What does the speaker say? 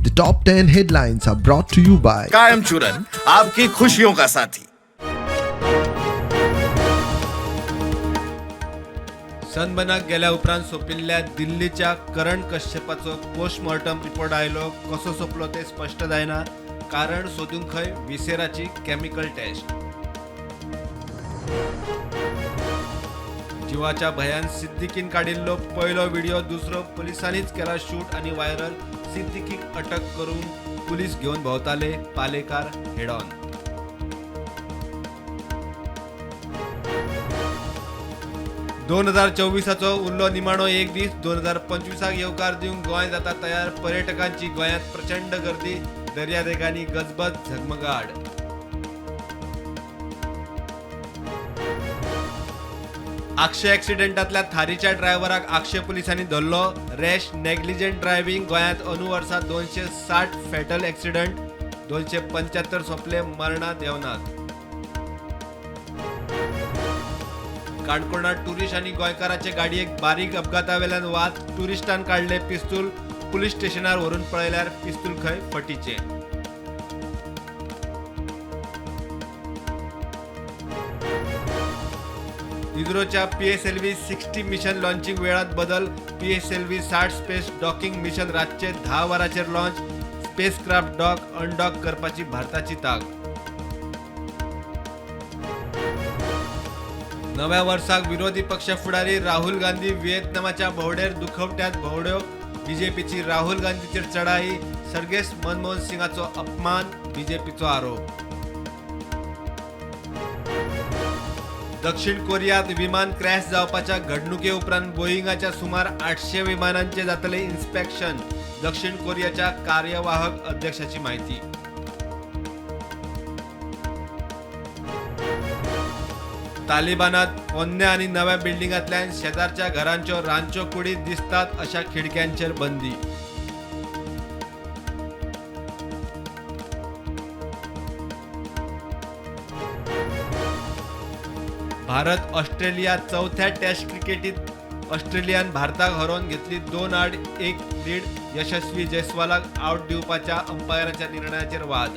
The top 10 headlines are brought to you by कायम चूरन आपकी खुशियों का साथी। सनबर्नाक गेल्या उपरांत सोंपिल्ल्या दिल्लीच्या करण कश्यपाचो पोस्टमॉर्टम रिपोर्ट आयलो. कसो सोंपलो तें स्पश्ट जायना, कारण सोदूंक खंय विसेराची केमिकल टेस्ट. जिवाच्या भंयान सिद्दीकीन काडिल्लो पयलो व्हिडिओ दुसरो पुलिसांनीच केला शूट आनी व्हायरल. सिद्दीकीक अटक करून पुलीस घेवन भोंवताले पालेकार हेड ऑन. 2024 उरलो निमाणो एक दीस. 2025 येवकार दिवंक गोंय जाता तयार. पर्यटकांची गोंयांत प्रचंड गर्दी, दर्यादेगांनी गजबज, झगमगाट. आगशे ॲक्सिडेंटातल्या थारीच्या ड्रायव्हराक आगशे पुलिसांनी धरलो. Rash negligent driving. गोंयांत अंदू वर्सा 260 फॅटल ॲक्सिडंट, 275 सोंपले मरणां देंवनात. काणकोणात टुरिस्ट आनी गोंयकाराचे गाडयेक बारीक अपघातावेल्यान वाद. टुरिस्टान काडले पिस्तूल, पुलीस स्टेशनार व्हरून पळयल्यार पिस्तूल खंय फटीचें. इस्रोच्या PSLV 60 mission launching वेळात बदल. PSLV 60 space docking mission रातचे 10 वरांचेर लॉन्च. स्पेसक्राफ्ट डॉक अनडॉक करपाची भारताची तांक. नव्या वर्साक विरोधी पक्ष फुडारी राहुल गांधी व्हिएतनामाच्या भोंवडेर. दुखवट्यात भोंवड्यो. बीजेपीची राहुल गांधीचेर चढाई. सर्गेस्त मनमोहन सिंगाचो अपमान, बीजेपीचो आरोप. दक्षिण कोरियात विमान क्रॅश जावपाच्या घडणुके उपरांत बोईंगाच्या सुमार 800 विमानांचे जातले इन्स्पेक्शन. दक्षिण कोरियाच्या कार्यवाहक अध्यक्षाची माहिती. तालिबानात पोन्न्या आनी नव्या बिल्डिंगांतल्यान शेजारच्या घरांच्यो रांदच्यो कुडी दिसतात अशा खिडक्यांचेर बंदी. भारत ऑस्ट्रेलिया चौथ्या टेस्ट क्रिकेटीत ऑस्ट्रेलियान भारताक हरोवन घेतली 2 आड 1 लीड. यशस्वी जयस्वालाक आवट दिवपाच्या अंपायराच्या निर्णयाचेर वाद.